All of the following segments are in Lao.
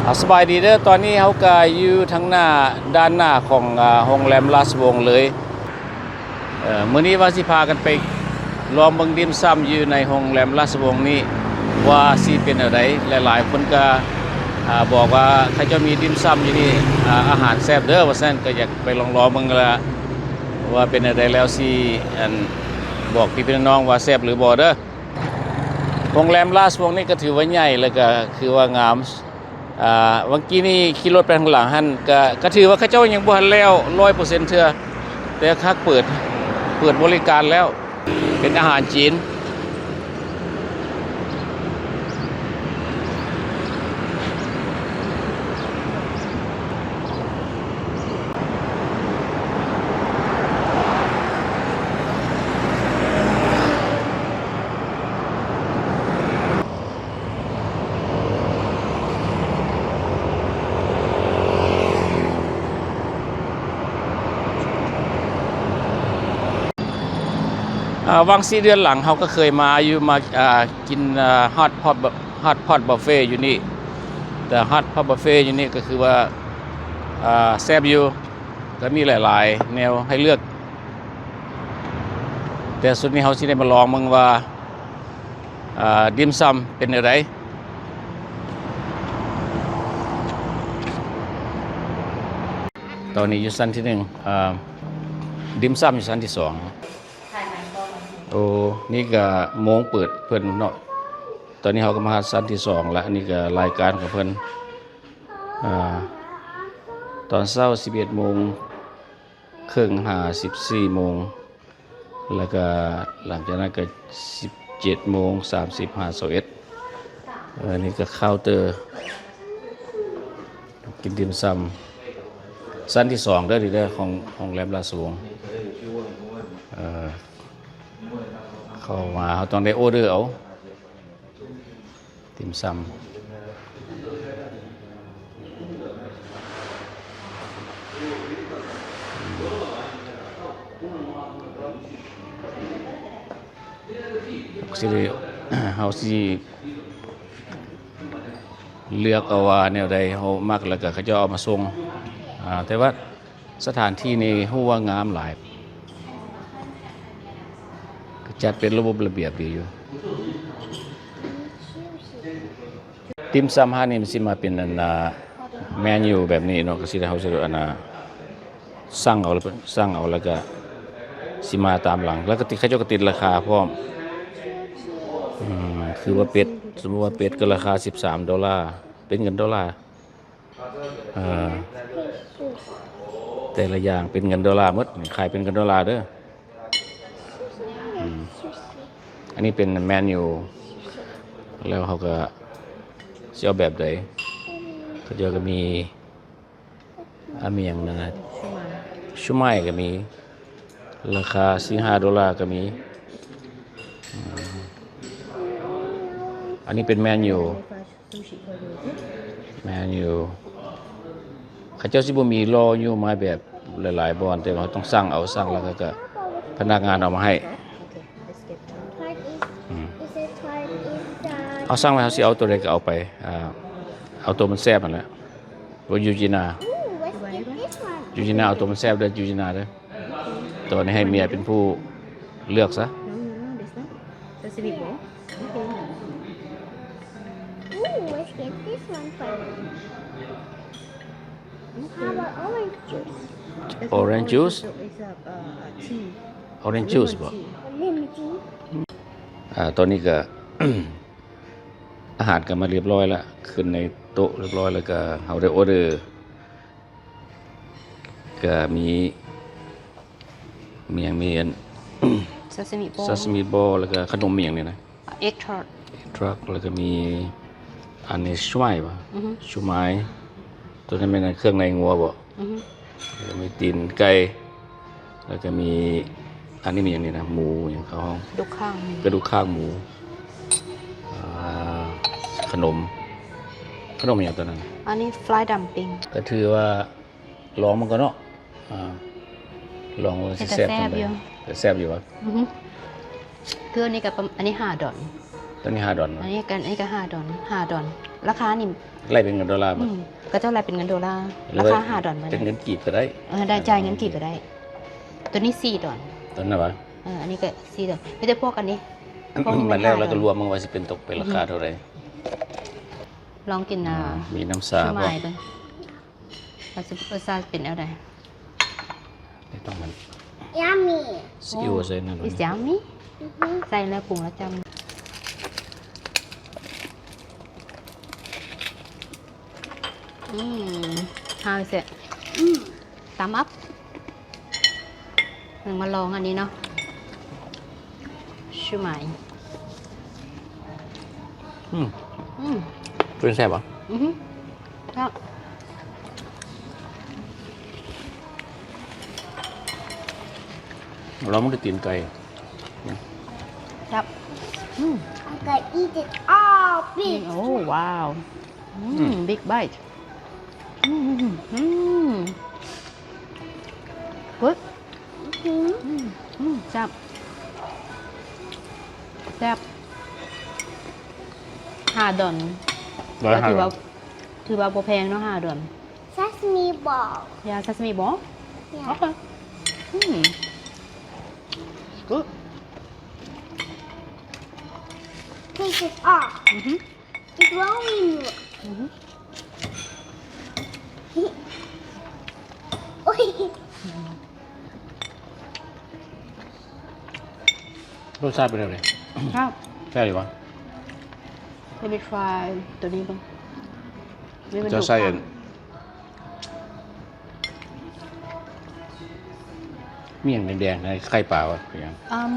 ອ່າ ສະບາຍດີເດີ ຕອນນີ້ເຮົາກະຢູ່ທາງໜ້າ ດ້ານໜ້າຂອງ ອ່າ ໂຮງແຮມລາຊະວົງເລີຍ. ເອີ ມື້ນີ້ວ່າຊິພາກັນໄປລອງເບິ່ງດິ່ມຊຳຢູ່ໃນໂຮງແຮມລາຊະວົງນີ້ ວ່າຊິເປັນແນວໃດ. ຫຼາຍໆຄົນກະ ອ່າ ບອກວ່າເຂົາເຈົ້າມີດິ່ມຊຳຢູ່ນີ້ ອ່າ ອາຫານແຊບເດີ ວ່າຊັ້ນ. ກະຢາກໄປລອງໆເບິ່ງລະ ວ່າເປັນແນວໃດ ແລ້ວຊິ ອັນ ບອກພີ່ໆນ້ອງໆວ່າແຊບຫຼືບໍ່ເດີ. ໂຮງແຮມລາຊະວົງນີ້ກະຖືວ່າໃຫຍ່ ແລ້ວກະຄືວ່າງາມ. ອ່າ ວັນກີ້ນີ້ຂີ່ລົດໄປທາງຫຼັງຫັ້ນ ກະ ກະຖືວ່າເຂົາເຈົ້າຍັງບໍ່ທັນແລ້ວຮ້ອຍເປີເຊັນເທື່ອ ແຕ່ຄັກເປີດ ເປີດບໍລິການແລ້ວ ເປັນອາຫານຈີນ. ອ່າ ຫວ່າງສີ່ເດືອນຫຼັງ ເຮົາກະເຄີຍມາຢູ່ ມາ ອ່າ ກິນ ອ່າ ຮອດພອດ ຮອດພອດບັບເຟຢູ່ນີ້. ແຕ່ຮອດພອດບັບເຟຢູ່ນີ້ກະຄືວ່າ ອ່າ ແຊບຢູ່ ກະມີຫຼາຍໆແນວໃຫ້ເລືອກ. ແຕ່ຊຸດນີ້ເຮົາຊິໄດ້ມາລອງເບິ່ງວ່າ ອ່າ ດິ່ມຊຳເປັນແນວໃດ. ຕອນນີ້ຢູ່ຊັ້ນທີໜຶ່ງ ອ່າ ດິ່ມຊຳຢູ່ຊັ້ນທີສອງ. ໂອ້ ນີ້ກະໂມງເປີດເພິ່ນເນາະ. ຕອນນີ້ເຮົາກະມາຮອດຊັ້ນທີສອງລະ ອັນນີ້ກະລາຍການຂອງເພິ່ນ ອ່າ ຕອນເຊົ້າສິບເອັດໂມງ ເຄິ່ງຫາສິບສີ່ໂມງ ແລ້ວກະຫຼັງຈາກນັ້ນກະສິບເຈັດໂມງສາມສິບຫາຊາວເອັດ. ເອີ ນີ້ກະເຄົາເຕີກິນດິ່ມຊຳ ຊັ້ນທີສອງເດີ ນີ້ເດີ ຂອງໂຮງແຮມລາຊະວົງ. ເອີ ເຂົ້າມາເຮົາຕ້ອງໄດ້ອໍເດີເອົາ ຕິ່ມຊຳ ຊິໄດ້ ເຮົາຊິເລືອກເອົາວ່າແນວໃດເຮົາມັກ ແລ້ວກະເຂົາເຈົ້າເອົາມາສົ່ງ. ອ່າ ແຕ່ວ່າ ສະຖານທີ່ນີ້ຮູ້ວ່າງາມຫຼາຍ ຈັດເປັນລະບົບລະບຽບດີຢູ່. ຕິ່ມຊຳຮ້ານນີ້ມັນຊິມາເປັນອັນນ່າ ເມນູແບບນີ້ເນາະ ກະຊິໄດ້ ເຮົາຊິໄດ້ອັນນ່າ ສັ່ງເອົາ ສັ່ງເອົາ ແລ້ວກະຊິມາຕາມຫຼັງ ແລ້ວກະຕິດ ເຂົາເຈົ້າກະຕິດລາຄາພ້ອມ. ອືມ ຄືວ່າເປັດ ສົມມຸດວ່າເປັດກະລາຄາສິບສາມໂດລາ ເປັນເງິນໂດລາ. ເອີ ແຕ່ລະຢ່າງເປັນເງິນໂດລາໝົດ ຂາຍເປັນເງິນໂດລາເດີ. ອືມ ອັນນີ້ເປັນເມນູ ແລ້ວເຮົາກະຊິເອົາແບບໃດ ເຂົາເຈົ້າກະມີ ອາ ມີຫຍັງນັ້ນນະ ຊູມາຍກະມີ ລາຄາສີ່ຫ້າໂດລາກະມີ. ອືມ ອັນນີ້ເປັນເມນູ ເມນູ ເຂົາເຈົ້າຊິບໍ່ມີລໍຢູ່ມາແບບຫຼາຍໆບ່ອນ ແຕ່ວ່າເຮົາຕ້ອງສັ່ງເອົາ ສັ່ງແລ້ວກະ ກະພະນັກງານເອົາມາໃຫ້. ອືມ ເຮົາສັ່ງໄວ້ ເຮົາຊິເອົາໂຕໃດກະເອົາໄປ ອ່າ ເອົາໂຕມັນແຊບຫັ້ນແຫຼະ. ໂອ ຢູຈີນາ ຢູຈີນາ ເອົາໂຕມັນແຊບເດີ ຢູຈີນາເດີ. ໂຕນີ້ໃຫ້ເມຍເປັນຜູ້ເລືອກຊະ. Sesame ball. Okay. Ooh, let's get this one for me. How about orange juice? Orange juice? It's a, uh, tea. Orange juice ບໍ? Lemon tea. ອ່າ ຕອນນີ້ກະ ອາຫານກະມາຮຽບຮ້ອຍລະ ຂຶ້ນໃນໂຕະຮຽບຮ້ອຍ ແລ້ວກະເຮົາໄດ້ອໍເດີ ກະມີ ມີຫຍັງ ມີອັນ Sesame ball. Sesame ball ແລ້ວກະຂະໜົມອີ່ຫຍັງນີ້ນະ? Egg tart. Egg tart ແລ້ວກະມີ ອັນນີ້ ຊວາຍບໍ? ອືຮຶ ຊວາຍ ໂຕນັ້ນແມ່ນເຄື່ອງໃນງົວບໍ? ອືຮຶ ແລ້ວກະມີຕີນໄກ່ ແລ້ວກະມີ ອັນນີ້ມີຫຍັງນີ້ນະ ໝູຫຍັງເຂົາຮ້ອງ ກະດູກຄາງໝູ ກະດູກຄາງໝູ. ອ່າ ຂະໜົມ ຂະໜົມຫຍັງໂຕນັ້ນ? ອັນນີ້ fly dumpling. ກະຖືວ່າລອງມັນກ່ອນເນາະ ອ່າ ລອງວ່າຊິແຊບ ເປັນຕາແຊບຢູ່ ແຊບຢູ່ຫວາ? ອືຮຶ ຄືອັນນີ້ກະປະມານ ອັນນີ້ຫ້າດອນ ໂຕນີ້ຫ້າດອນ ອັນນີ້ກະ ອັນນີ້ກະຫ້າດອນ ຫ້າດອນ. ລາຄານີ້ ໄລ່ເປັນເງິນໂດລາບໍ່? ອືມ ເຂົາເຈົ້າໄລ່ເປັນເງິນໂດລາ ລາຄາຫ້າດອນ ເປັນເງິນກີບກໍໄດ້ ເອີ ໄດ້ ຈ່າຍເງິນກີບກໍໄດ້. ໂຕນີ້ສີ່ດອນ ໂຕນັ້ນຫວາ? ເອີ ອັນນີ້ກໍສີ່ດອນ ມີແຕ່ພວກອັນນີ້ ພວກນີ້ແມ່ນຫ້າດອນ ແລ້ວກໍລວມເບິ່ງວ່າຊິເປັນຕົກເປັນລາຄາເທົ່າໃດ. ອືມ ລອງກິນ ອ່າ ມີນ້ຳຊາ ຊຸມາຍເບິ່ງ ວ່າຊິ ລົດຊາດເປັນແນວໃດ? ນີ້ຕ້ອງມັນ Yummy. ຊີອິ້ວໃສ່ນັ້ນ It's yummy. ອືຮຶ ໃສ່ແລ້ວປຸງແລ້ວຈ້ຳ. ອືມ How is it? ອືມ Thumb up. ເບິ່ງ ມາລອງອັນນີ້ເນາະ ຊຸມາຍ. ອືມ ອືມ ເປັນແຊບບໍ່? ອືຮຶ ແຊບ. ລອງເບິ່ງຕີນໄກ່ ແຊບ. ອືມ I can eat it all, big. ໂອ້ ວ້າວ. ອືມ ອືມ Big bite. ອືມ ອືມ Good. ອືມ ອືມ ແຊບ ແຊບ. ຫ້າດອນ ຮ້ອຍຫ້າດອນ ຖືວ່າ ຖືວ່າບໍ່ແພງເນາະ ຫ້າດອນ. Sesame ball. Yeah, sesame ball. Yeah. Okay. ອືມ Good. Take it off. ອືຮຶ It's rolling. ອືຮຶ ໂອ້ຍ ລົດຊາດເປັນແນວໃດ? ແຊບ ແຊບຢູ່ບໍ່? Let me try ໂຕນີ້ເບິ່ງ. ເຂົາເຈົ້າໃສ່ອັນ ມີຫຍັງແດງໆ ໃນໄຂ່ປາວະ ເປັນຫຍັງ? ອືມ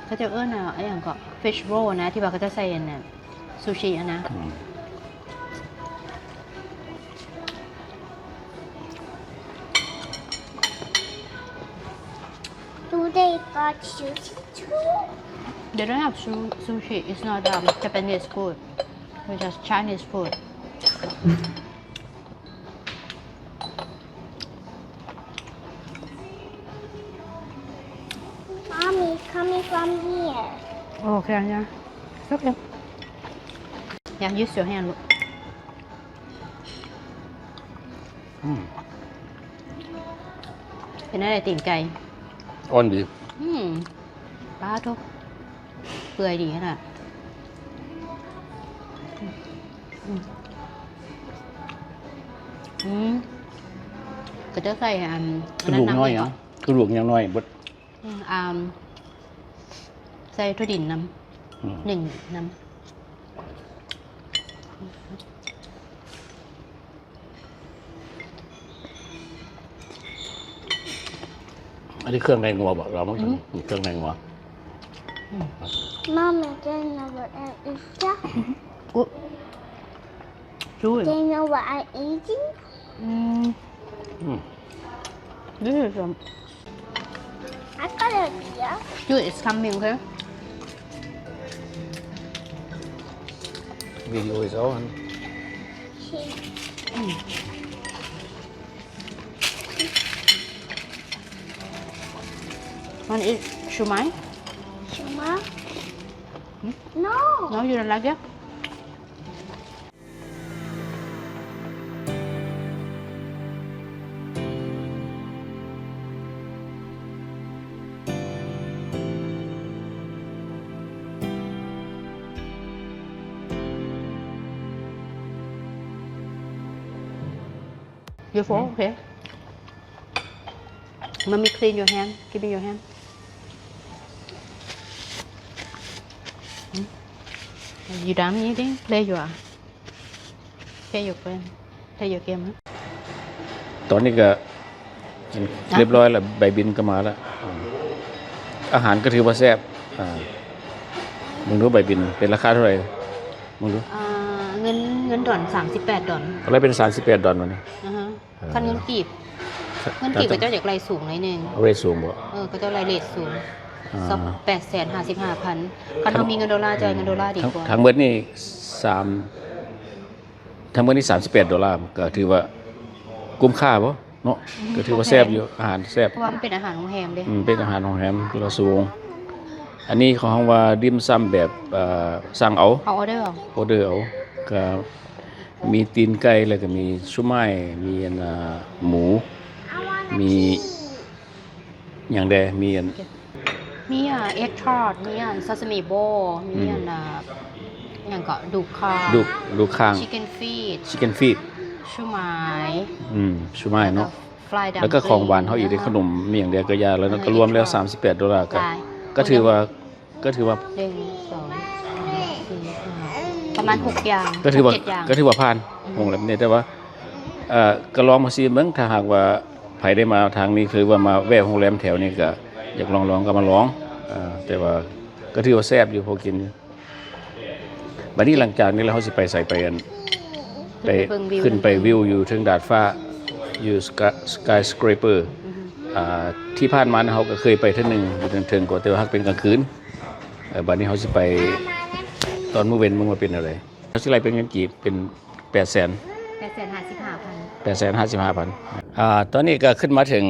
ເຂົາເຈົ້າເອີ້ນວ່າ ອີຫຍັງເກາະ fish roll ນະ ທີ່ວ່າເຂົາເຈົ້າໃສ່ອັນນັ້ນ ຊູຊິຫັ້ນນະ. ອືມ Do they got sushi too? They don't have su-, sushi. It's not, um, Japanese food. It's just Chinese food. Mommy, coming from here. Okay, yeah. It's okay. Yeah, use your hand, look. ອືມ ເປັນແນວໃດຕີນໄກ່? ອ່ອນດີ. ອືມ ປາໂທ້ ເປື່ອຍດີຂະໜາດ. ອືມ ອືມ ກໍຈະໃສ່ອັນ ກະດູກນ້ອຍເນາະ ກະດູກຍັງນ້ອຍເບິດ. ອືມ ອ່າ ໃສ່ຖົ່ວດິນນຳ ອືມ ໜຶ້ງນຳ. ອັນນີ້ເຄື່ອງໃນງົວບໍ່? ລອງເບິ່ງ ອືມ ເຄື່ອງໃນງົວ. ອືມ Mommy, do you know what I eat? Good. Chewy. Do you know what I eating? ອືມ ອືມ This is, um, I got an idea. Dude, it's coming, okay? Video is on. She. Mm. Wanna eat shumai? Shumai? Hmm? No. No, you don't like it? Your phone, okay? Mommy, clean your hand. Give me your hand. Hmm? You done eating? Play your, play your game. Play your game, huh? ຕອນນີ້ກະຮຽບຮ້ອຍແລ້ວ ໃບບິນກໍມາແລ້ວ. ອາຫານກໍຖືວ່າແຊບ. ອ່າ ເບິ່ງດູໃບບິນເປັນລາຄາເທົ່າໃດ? ເບິ່ງດູ. ອ່າ ເງິນ ເງິນດອນ ສາມສິບແປດດອນ. ກໍເລີຍເປັນສາມສິບແປດດອນບັດນີ້. ອ່າຮະ. ເອີ ຄັນເງິນກີບ ເງິນກີບເຂົາເຈົ້າຢາກໄລ່ສູງໜ້ອຍໜຶ່ງ. ເຣດສູງບໍ່? ເອີ ເຂົາເຈົ້າໄລ່ເຣດສູງ. ອ່າ ສອງ ແປດແສນຫ້າສິບຫ້າພັນ. ຄັນເຮົາມີເງິນໂດລາ ຈ່າຍເງິນໂດລາດີກວ່າ. ທັງ ທັງໝົດນີ້ສາມ ທັງໝົດນີ້ສາມສິບແປດໂດລາ ກໍຖືວ່າກຸ້ມຄ່າບໍ່ເນາະ? ອືມ ກໍຖືວ່າແຊບຢູ່ ອາຫານແຊບ ເພາະວ່າມັນເປັນອາຫານໂຮງແຮມເດ້. ອືມ ເປັນອາຫານໂຮງແຮມລະສູງ. ອັນນີ້ເຂົາເອີ້ນວ່າດິມຊຳແບບ ເອີ ສັ່ງເອົາ ເອົາອໍເດີເອົາ ອໍເດີເອົາ ກໍ ມີຕີນໄກ່ ແລ້ວກໍມີຊຸມາຍ ມີອັນ ອ່າ ໝູ ມີຫຍັງແດ່ ມີອັນ ມີ ອ່າ ເອັກທາດ ມີອັນ ເຊຊາມີໂບ ມີ ອືມ ອັນ ອ່າ ຫຍັງເກາະ ດູກຄາງ ດູກ ດູກຄາງ ຊິກເກັນຟີດ ຊິກເກັນຟີດ ຊຸມາຍ ອືມ ຊຸມາຍເນາະ ແລ້ວກໍຟຣາຍດັມ ແລ້ວກໍຂອງຫວານເຮົາອີກເດ້ ເນາະ ຂະໜົມມີຫຍັງແດ່ກໍຢ່າ ແລ້ວເນາະ ອ່າ ກໍລວມແລ້ວ ເອັກທາດ ສາມສິບແປດໂດລາ ກໍ ຫຼາຍ ກໍຖືວ່າ ກໍຖືວ່າ ໜຶ່ງ ສອງ ສາມ ສີ່ ຫ້າ ປະມານຫົກຢ່າງ ກໍຖືວ່າ ຫົກເຈັດຢ່າງ ກໍຖືວ່າຜ່ານ ອືມ ໂຮງແຮມນີ້ ແຕ່ວ່າ ເອີ ກໍລອງມາຊີມເບິ່ງ ຖ້າຫາກວ່າໃຜໄດ້ມາທາງນີ້ ຫຼືວ່າມາແວ່ໂຮງແຮມແຖວນີ້ ກໍຢາກລອງໆ ກໍມາລອງ ເອີ ແຕ່ວ່າກໍຖືວ່າແຊບຢູ່ ພໍກິນຢູ່. ບັດນີ້ຫຼັງຈາກນີ້ແລ້ວ ເຮົາຊິໄປໃສ? ໄປອັນ ໄປ ໄປເບິ່ງວິວ ຂຶ້ນໄປວິວຢູ່ເທິງດາດຟ້າ ຢູ່ Sky- Skyscraper ອືຮຶ ອ່າ ທີ່ຜ່ານມາເຮົາກໍເຄີຍໄປເທື່ອໜຶ່ງ ຢູ່ເທິງໆ ກໍ ແຕ່ວ່າຫາກເປັນກາງຄືນ. ເອີ ບັດນີ້ເຮົາຊິໄປຕອນມື້ເວັນເບິ່ງວ່າເປັນແນວໃດ. ເຮົາຊິໄລ່ເປັນເງິນກີບເປັນແປດແສນ ແປດແສນຫ້າສິບຫ້າພັນ ແປດແສນຫ້າສິບຫ້າພັນ. ອ່າ ຕອນນີ້ກໍຂຶ້ນມາເຖິງ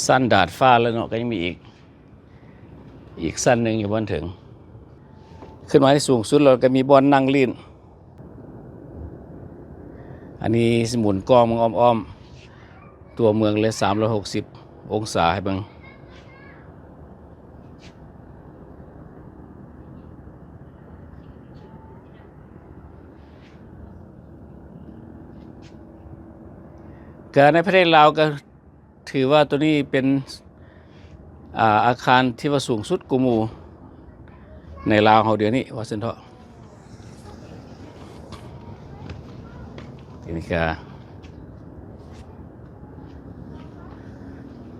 ຊັ້ນດາດຟ້າແລ້ວເນາະ ກໍຍັງມີອີກ ອີກຊັ້ນໜຶ່ງຢູ່ບ່ອນເທິງ. ຂຶ້ນມາໃຫ້ສູງສຸດແລ້ວກໍມີບ່ອນນັ່ງຫຼິ້ນ. ອັນນີ້ຊິໝູນກ້ອງເບິ່ງອ້ອມໆ ຕົວເມືອງເລີຍ ສາມຮ້ອຍຫົກສິບອົງສາໃຫ້ເບິ່ງ. ກະໃນປະເທດລາວກະຖືວ່າໂຕນີ້ເປັນ ອ່າ ອາຄານທີ່ວ່າສູງສຸດກວ່າໝູ່ໃນລາວເຮົາດຽວນີ້ວ່າຊັ້ນເຖາະ. ນີ້ກະ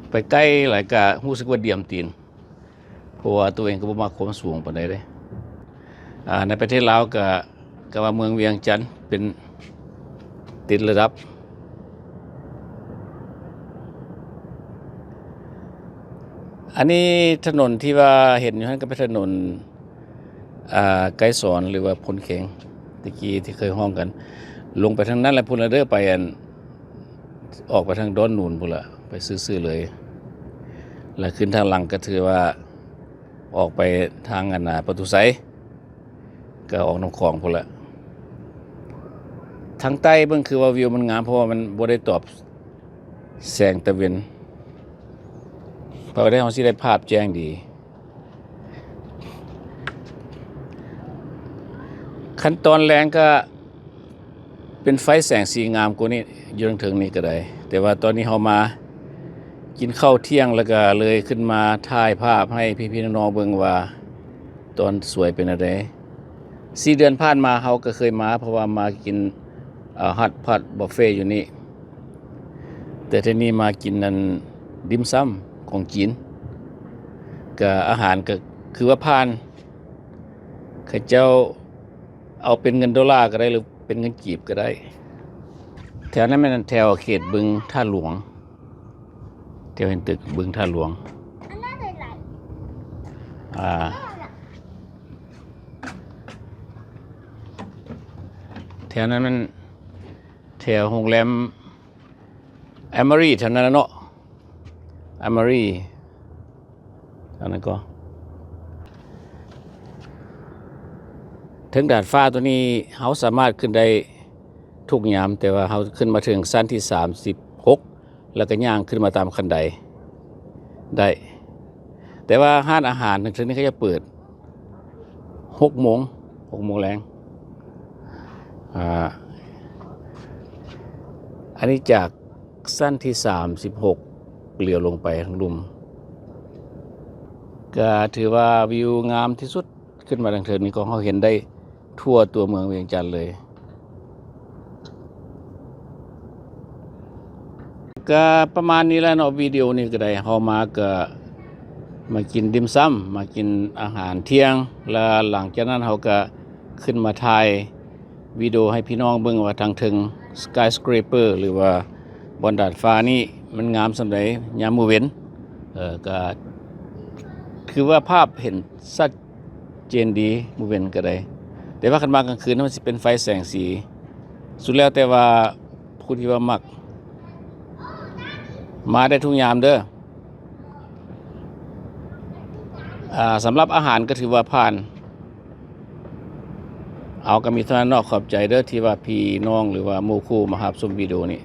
ໄປໃກ້ຫຼາຍກະຮູ້ສຶກວ່າດຽມຕີນ. ເພາະວ່າໂຕເອງກໍບໍ່ມັກຄວາມສູງປານໃດເດ້. ອ່າ ໃນປະເທດລາວກະ ກະວ່າເມືອງວຽງຈັນເປັນ ຕິດລະດັບ. ອັນນີ້ຖະໜົນທີ່ວ່າເຫັນຢູ່ຫັ້ນກໍເປັນຖະໜົນ ອ່າ ໄກສອນ ຫຼືວ່າພົນເຄັງ ແຕ່ກີ້ທີ່ເຄີຍຮ້ອງກັນ. ລົງໄປທາງນັ້ນແລ້ວພຸ້ນລະເດີ ໄປອັນ ອອກໄປທາງດອນໜູນພຸ້ນລະ ໄປຊື່ໆເລີຍ. ແລ້ວຂຶ້ນທາງຫຼັງກໍຖືວ່າອອກໄປທາງອັນນ່າ ປະຕູໄຊ ກໍອອກນ້ຳຂອງພຸ້ນລະ. ທາງໃຕ້ເບິ່ງຄືວ່າວິວມັນງາມ ເພາະວ່າມັນບໍ່ໄດ້ຕອບແສງຕາເວັນ ເພາະວ່າເຮົາຊິໄດ້ພາບແຈ້ງດີ. ຄັນຕອນແລງກະເປັນໄຟແສງສີງາມກວ່ານີ້ ຢູ່ເທິງໆນີ້ກະໄດ້. ແຕ່ວ່າຕອນນີ້ເຮົາມາກິນເຂົ້າທ່ຽງ ແລ້ວກະເລີຍຂຶ້ນມາຖ່າຍພາບໃຫ້ພີ່ໆນ້ອງໆເບິ່ງວ່າຕອນສວຍເປັນແນວໃດ. ສີ່ເດືອນຜ່ານມາເຮົາກະເຄີຍມາ ເພາະວ່າມາກິນ ເອີ ຮອດພອດບຸບເຟຢູ່ນີ້. ແຕ່ເທື່ອນີ້ມາກິນອັນ ດິມຊຳຂອງຈີນ ກະອາຫານກະຄືວ່າຜ່ານ. ເຂົາເຈົ້າເອົາເປັນເງິນໂດລາກະໄດ້ ຫຼືເປັນເງິນກີບກະໄດ້. ແຖວນັ້ນແມ່ນແຖວເຂດບຶງທ່າຫຼວງ ແຖວເຫັນຕຶກບຶງທ່າຫຼວງ. ອ່າ ແຖວນັ້ນແມ່ນ ແຖວໂຮງແຮມແອມມາຣີ ແຖວນັ້ນລະເນາະ ແອມມາຣີ ອັນນັ້ນກໍ ເທິງດາດຟ້າໂຕນີ້ເຮົາສາມາດຂຶ້ນໄດ້ທຸກຍາມ ແຕ່ວ່າເຮົາຂຶ້ນມາເຖິງຊັ້ນທີສາມສິບຫົກ ແລ້ວກໍຍ່າງຂຶ້ນມາຕາມຂັ້ນໄດໄດ້. ແຕ່ວ່າຮ້ານອາຫານເທິງນີ້ເຂົາຈະເປີດຫົກໂມງ ຫົກໂມງແລງ. ອ່າ ອັນນີ້ຈາກຊັ້ນທີສາມສິບຫົກ ຫຼຽວລົງໄປທາງລຸ່ມ ກະຖືວ່າວິວງາມທີ່ສຸດ ຂຶ້ນມາທາງເທິງນີ້ ກໍເຮົາເຫັນໄດ້ທົ່ວຕົວເມືອງວຽງຈັນເລີຍ. ກະປະມານນີ້ແຫຼະເນາະ ວິດີໂອນີ້ກະໄດ້ ເຮົາມາກະມາກິນດິມຊຳ ມາກິນອາຫານທ່ຽງ ແລ້ວຫຼັງຈາກນັ້ນເຮົາກະຂຶ້ນມາຖ່າຍວິດີໂອໃຫ້ພີ່ນ້ອງເບິ່ງວ່າທາງເທິງ Skyscraper ຫຼືວ່າບ່ອນດາດຟ້ານີ້ມັນງາມສ່ຳໃດຍາມມື້ເວັນ. ເອີ ກະຄືວ່າພາບເຫັນຊັດ ເຈນດີ ມື້ເວັນກະໄດ້ ແຕ່ວ່າຄັນມາກາງຄືນມັນຊິເປັນໄຟແສງສີ ສຸດແລ້ວແຕ່ວ່າຜູ້ທີ່ວ່າມັກ ມາໄດ້ທຸກຍາມເດີ. ອ່າ ສຳລັບອາຫານກະຖືວ່າຜ່ານ ເອົາ ກໍມີເທົ່ານັ້ນເນາະ. ຂອບໃຈເດີທີ່ວ່າພີ່ນ້ອງ ຫຼືວ່າໝູ່ຄູ່ມາຮັບຊົມວິດີໂອນີ້.